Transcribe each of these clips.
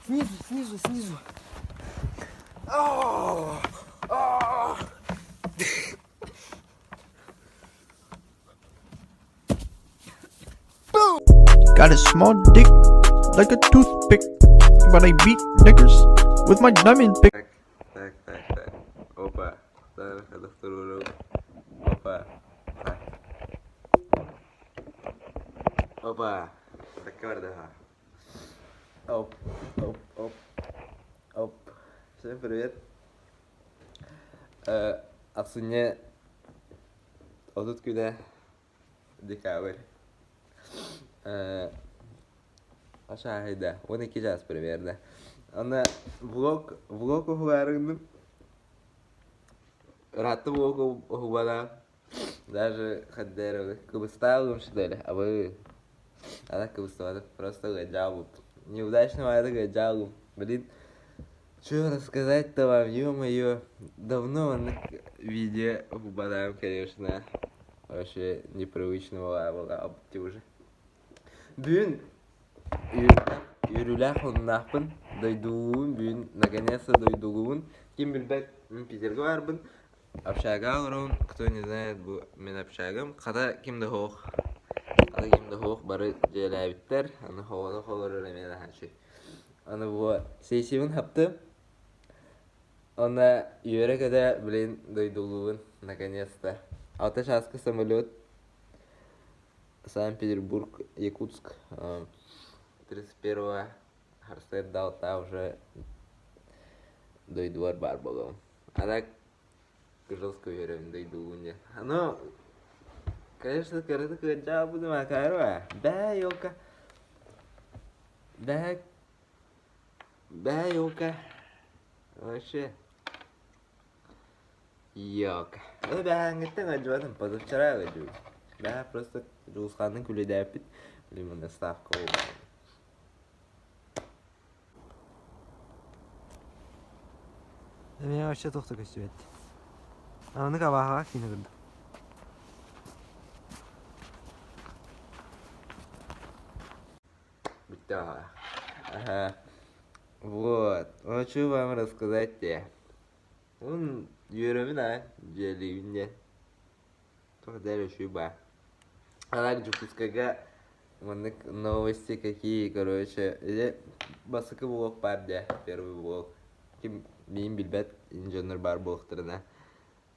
Снизу, снизу, снизу. Got a small dick like a toothpick, but I beat niggers with my diamond pick. Так, так, так, так. Опа. Так, вторую Опа. Так. Опа. Такая Оп, оп, оп, оп. Всем привет. Ахсынньы 30 күнэ декабрь. Ашааһыйда 12 час примерно. Аны влог, влог уһугаарыгным. Ыраатта влог уһугбана. Даже хаддеры кыбыстаалым что ли, а вы Ана кыбыстыбатым, просто ыалдьаабыт. Неудачно ыалдьаалым. Блин, что рассказать-то вам, ё-моё. Давно он видео уһугбанаам, конечно. Вообще непривычно была уже. Бүгүн үөрүүлээх оннулаахпын, дойдулуубун бүгүн наконец-то дойдулуубун. Ким билбэт, мин Питергэ баарбын. Общага олоробун, кто не знает, бу мин общагам. Хата ким да суох. Хата ким да суох, бары дьиэлээбиттэр. Аны оҕону олорор эмиэ наһаа Аны бу сессиябын хаптым. Онно үөрэ-көтө, блин, дойдулуубун, наконец-то. Алта чааска самолет Санкт-Петербург, Якутск, 31-го сарсыарда уже дойдубар баар буолуом. А так жестко үөрэбин дойдулуун диэн. Ну, конечно, кыратык ыалдьаабытым акаарва. Бээ, елка. Бээ, бээ, елка. Вообще. Йок. Ну, бэҕэһээҥҥиттэн ыалдьыбатым, позавчера ыалдьыбыт. Бэҕэһээ просто Дьулусханныын күлүдээппит, блин, ставка буолбатым. Эмиэ вообще туох да көстүбэт. Аны абааһыга киинэ көрдүм. Бүттэ Ага. Вот. Хочу вам рассказать те. Он үөрөбүн аа, дьиэлиибин диэн. Туох да үчүгэй баар. А так Дьокуускайга маннык новости какие, короче, или бастакы блок баар дии, первый блок. Ким миин билбэт дьоннор баар буолуохтарына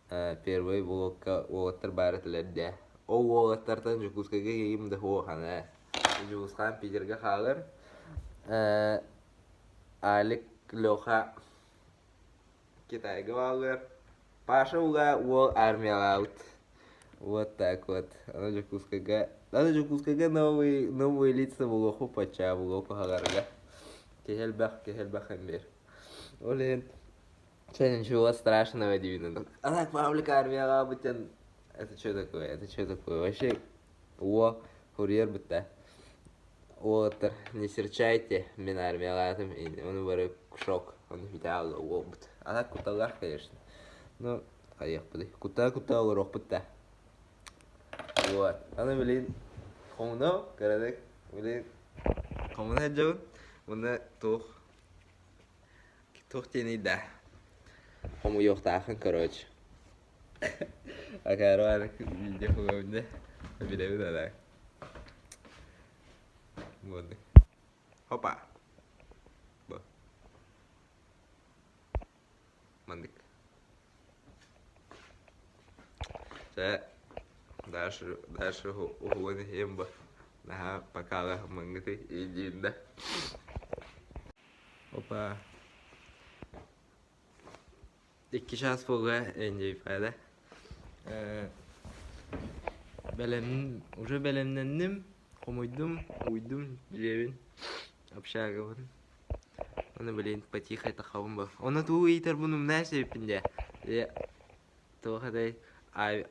первый блокка уолаттар баар этилэр дии. Ол уолаттартан Дьокуускайга киһим да суох аны. Дьулусхаан Питергэ хаалар. Алик, Леха Китайга бааллар. Паша уга уол армиялаабыт. Вот так вот. Аны Дьокуускайга аны Дьокуускайга новый новые лица булуоху пача булуоху хагарга. Киһи элбэх, киһи элбэх эмбиэр. Ол иһин чэ ничего страшного диибин. А так Павлик армияҕа Это что такое? Это что такое? Вообще уо курьер бытта. Уолаттар, не серчайте, мин армиялаатым, ону бары шок, ону бүтэ уолбут. А так кутталлаах, конечно. Ну, хайыахпытый, куттаа-куттаа олоруохпут да. Вот. Аны билин хомуна кырадык, билин хомуна сылдьабын. Уонна туох туох диэний да хомуйуохтаахын короче. Акаарбааны видео хомуйабын билэбин ана. Буолла. Хопа. Бу. Маннык. Чэ, дальше, дальше уһугун иһиэм бу. Наһаа покалаһыммыҥҥытый иидиин да. Опа. Икки чаас буолла NJP-да. Бэлэм, уже бэлэмнэнним, хомуйдум, уйдум, билиэбин, общагабын. Оны блин, потихо тахабын бу. Оны туу ыйытарбын умнаа сөппүн дии. Туох этэй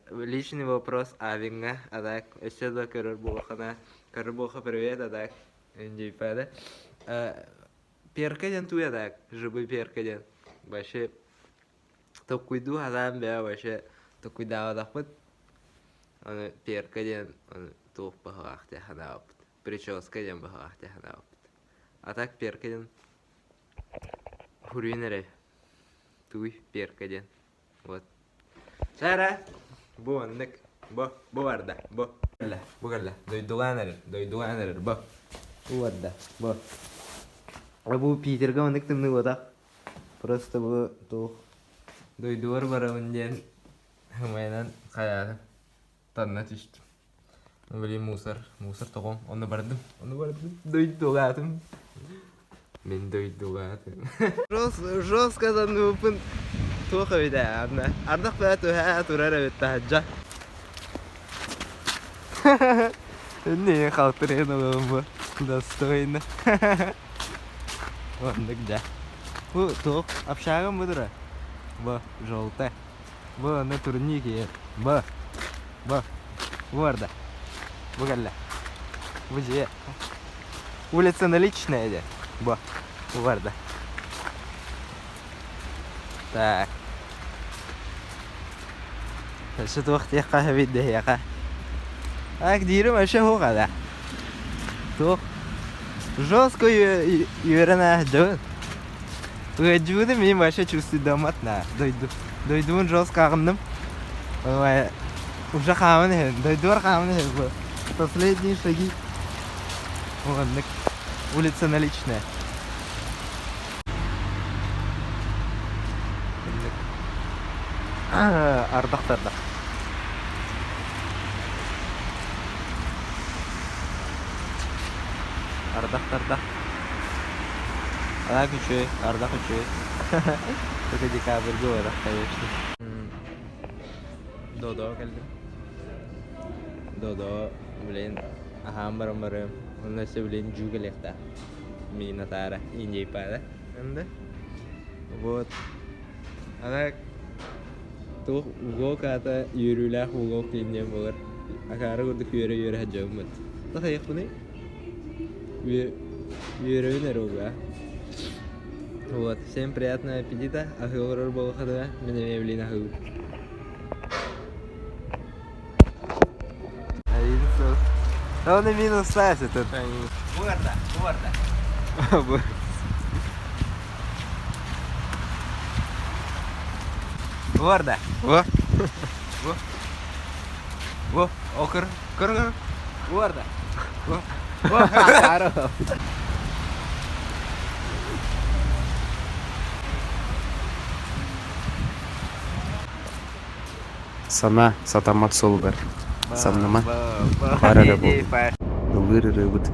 личный вопрос Авиҥҥа, а так өссө да көрөр буоллаххына, көрөр буоллахха привет, а так NJP-да. Перка диэн туя так, живой перка диэн. Вообще толкуйдуу сатаан бэйэ вообще толкуйдаабатахпыт. Аны перка диэн аны туох быһыылаах диэн санаабыппыт. Прическа диэн быһыылаах диэн санаабыппыт. А так перка диэн. Хуруйан эрэ тугуй перка диэн. Вот. Чэ бу оннук. Бу, бу барда, бу. Кэллэ, бу кэллэ. Дойдулаан эрэр, дойдулаан эрэр, бу. Бу барда, бу. Бу Питерга маннык тымныы буотах. Просто бу туох дойдубар барабын диэн хымайынан хайаатым. Танна түстүм. Блин, мусор, мусор тоҕом. Онно бардым, онно бардым. Дойдулаатым. Мин дойдулаатым. Жестко санныыбыппын туох эбит ээ, анна. Ардах бээ түһээ турар эбит таһырдьа. Не халтырыйан ылабын бу. Достойно. Оннук да. Бу туох общагам бу тура. Бу желтая. Бу аны турник ийэ. Бу. Бу. Бу барда. Бу кэллэ. Бу дьиэ. Улица наличная дьэ. Бу. Бу барда. Так. Өссө туох диэххэ эбит дэһиэхэ. Так диирим өссө суох да. Туох жестко үөрэн ааһдыбын. Ыадьыбыны мин вообще чувствуйдаммат на дойду. Дойдубун жестко аҕынным. Уже хааман иһэн, дойдубар хааман иһэн бу. Последние шаги. Оннук. Улица наличная. Оннук. Ардах тардах. Ардах тардах. Ардах үчүгэй, ардах үчүгэй. Только декабрьга барах, конечно. Додо кэллим. Додо, блин, аһаан баран барыам. Онно өссө, блин, дьүү кэлиэхтээх. Миин атаара, индейпаада. Ында. Вот. Ана туох угуок аата үөрүүлээх угуок диэн диэн буолар. Акаары курдук үөрэ-үөрэ сылдьабыммыт. Тахайыахпыный? Үөрөбүн эрэ уга. Вот, всем приятного аппетита, аһыы олорор буоллаххытына, мин эмиэ билин аһыыбын. Он и минус ставит этот. Буарда, буарда. Буарда. Во. Во. Во, о, көр, көр, көр. Буарда. Во. Во, claro. Санаа сатаммат суолугар самныма, баар эрэ буоллун, ыллыыр ырыабыт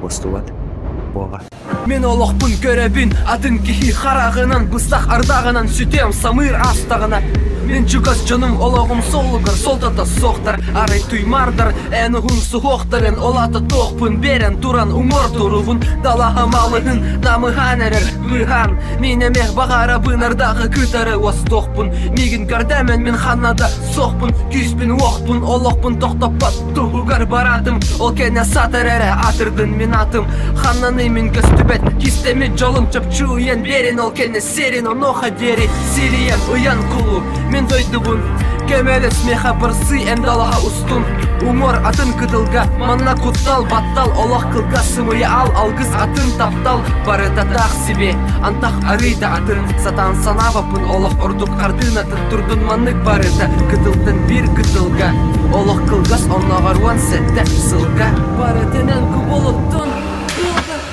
уостубат буола. Мин олохпун көрөбүн атын киһи хараҕынан быстах ардаҕынан сүтүөм самыыр аастаҕына Мин чугас дьонум олоҕум суолугар суолтата суохтар арай туймаардар эн уһун суһуохтарын ол аата туохпун биэрэн туран уҥуор туругун далаһам алыһын намыһаан эрэр быыһаан Мин эмиэ баҕарабын ардаҕы кытары уостуохпун Миигин көрдөмөн мин ханна да суохпун Күүспүн уохпун олохпун тохтоппот туһугар бараатым Ол кэннэ сатар эрэ аатырдын мин атым Ханнаный мин көстүбэт кистэммит дьолум чопчу ыйан биэрин Ол кэннэ сиэрин онуоха диэри сирийэн ыйан кулу Мин дойдубун көмөлөс миэхэ барсыы эн далаһа устун Уҥуор атын кытылга манна куттал баттал олох кылгас сымыйа ал алгыс атын таптал барыта таах себе антах арыый да атын сатаан санаабаппын олох ордук хартыынатын турдун маннык барыта кытылтан биир кытылга олох кылгас оннооҕор 17 сылга барытынан кубулуттун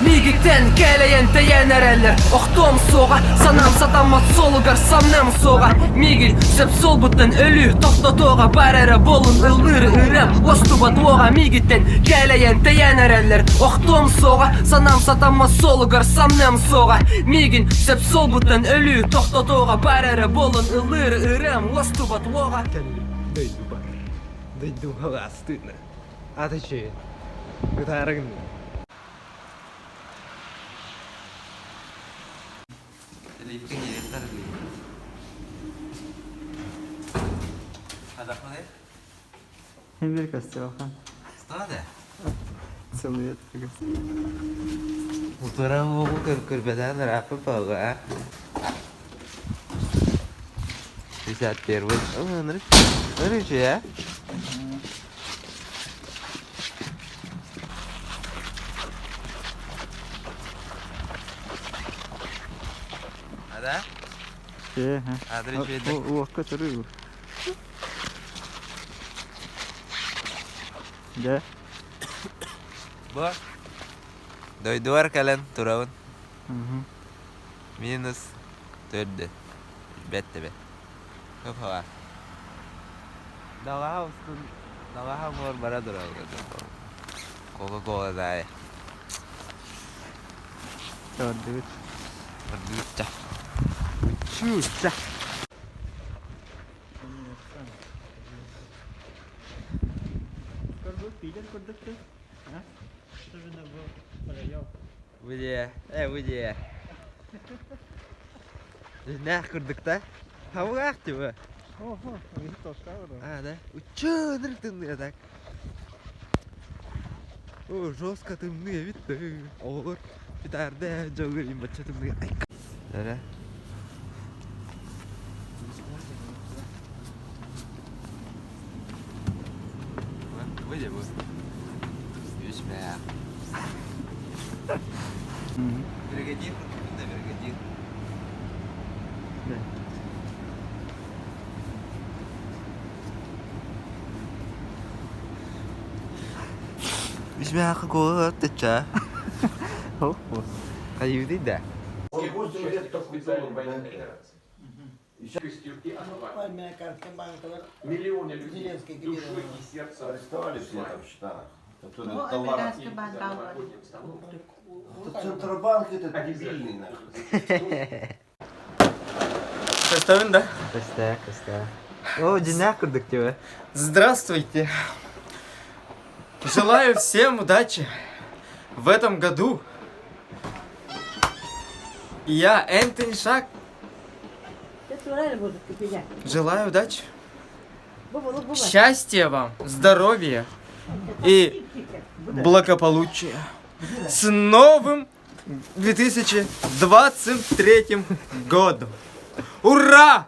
Миигиттэн кэлэйэн тэйэн эрэллэр Охтуом суоҕа, санаам сатаммат суолугар самныам суоҕа Миигин сөп суолбуттан өлүү тохтотуоҕа Бар эрэ буолун ыллыыр ырыам уостубат уоҕа Миигиттэн кэлэйэн тэйэн эрэллэр Охтуом суоҕа, санаам сатаммат суолугар самныам суоҕа Миигин сөп суолбуттан өлүү тохтотуоҕа Бар эрэ буолун ыллыыр ырыам уостубат уоҕа Дойдубар, дойдубар астына. Ата үчүгэй. Ытаары гынным. Липкин директор Bir костюм. Что Целует. Утара уолу көрбөтөн ырааппыт буолла 51-й. Ынырык а? да? Адрес Уокка туруу. Дьэ. Бу дойдубар кэлэн турабын. Минус төрдө. Бэт да бэт. Хап-хабаас. Далаһа устун далаһа буор бара турар. Кока-кола даайа. Көрдүгүт. Көрдүгүт Чүүсэ. Выде, выде. Нах курдук да? Хавгаах типа. А, да? Учё, тымныы так. О, жестко тымныы эбит Оҕолор петарда дьолго бачча тымныы. Эре. Выйди, вы. Үсмэ. Бригадир, да, бригадир. Да. Үсмэ хакы кола тача. Хо. Хайыды да. Миллионы людей душой и сердцем Арестовали все там в Штатах. Который Ну, товар. американский банк Это Центробанк этот дебильный нахуй. Көстөбүн да? Көстө, көстө. О, дьиҥнээх курдук типа. Здравствуйте! Желаю всем удачи в этом году. Я Энтони Шак. Желаю удачи. Счастья вам, здоровья и благополучия. С новым 2023 годом! Ура!